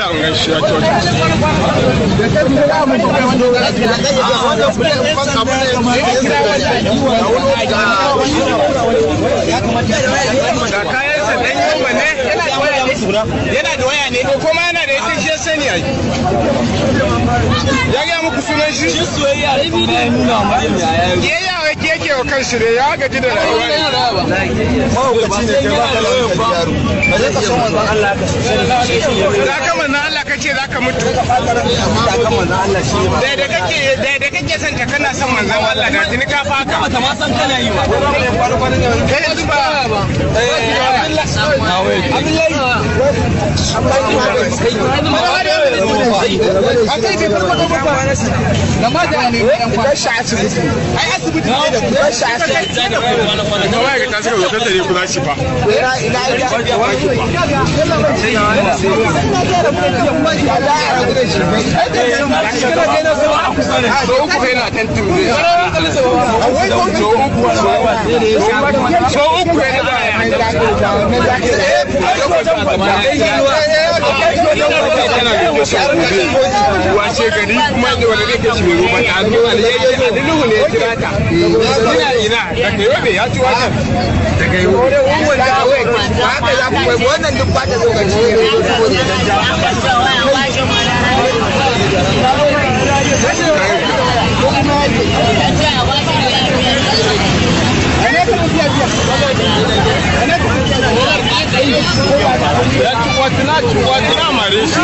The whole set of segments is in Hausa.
gyara an gan shi ya kyauta. Ga kayansa dan yamma ne. Yana da waya ne ko kuma yana da ita shi ya sani ai. Ya gaya muku sunan shi? Shi soyayya ne nuna Maryam yaya. Yaya wake yake wa kanshi ne ya gaji da rayuwa ne. Mahaukaci ne kai ba ka da hankali yaro. Ba zai ka so manzon Allah ka Za ka manzon Allah kace za ka mutu. ka manzon Allah shi ne ba. Da kake son ta kana son manzon Allah da tuni ka faka. Ba ta ma san kana yi ba. Kai yanzu ba. Kuma ma'aikata suka zo tattare ku za su fa. So uku kai na tantin zai. So uku. So uku kai na washe gari kuma da wani zai kashi mai roba ta zo aliluhu ne ya kira ta ina ina daga yobe ya ci wannan daga yobe Wannan duk bata lokaci ne ya ci wata ci wata na mare shi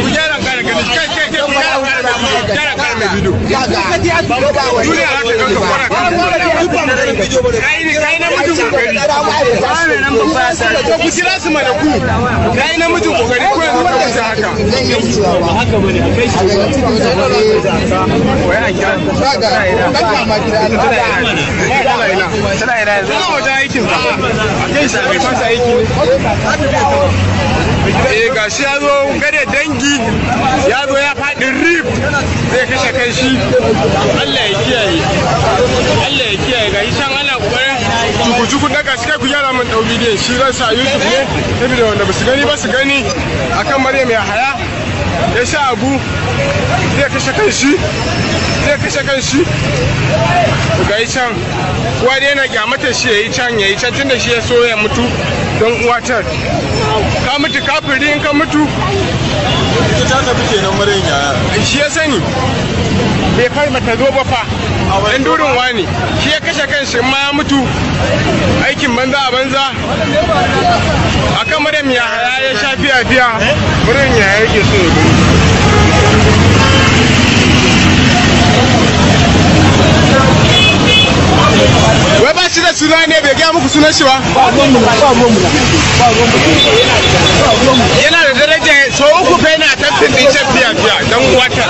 ku gyara kare gani kai kai kai ku gyara kare gyara kare mai bidiyo duniya za ta ganka kwana kai ne kai namijin kokari to ku kira su mana ku kai namijin kokari ko yanzu ka wuce haka Haka bane a kai shi. wai a kira tana ina tana wajen aikin ta a kai shi a kai masa aiki ne eh gashi ya zo gare dangi ya zo ya faɗi rip zai kashe kan shi. Allah ya kiyaye, Allah ya kiyaye. Gashi can ana kokarin cuku-cuku na gashi. Kai ku gyara min ɗau bidiyon shi zan sa YouTube ne saboda wanda ba su gani ba su gani akan Maryam Yahaya ya sha abu zai kashe kan shi, zai kashe kan shi. Ga yi can uwa dai yana kyamata shi ya yi can ya yi can tunda shi ya so ya mutu don uwatar ka mutu kafiri in ka mutu. Ita ta tafi kenan Maryam Yahaya. Shi ya sani bai fai mata zo ba fa dan durin wani shi ya kashe kanshi in ma ya mutu aikin banza a banza akan Maryam Yahaya ya sha fiya fiya. Maryam Yahaya yake so ya gani. Wai ba shi da suna ne bai gaya muku sunan shi ba. Yana da daraja so uku fa yana tantin din shan fiya fiya dan uwata.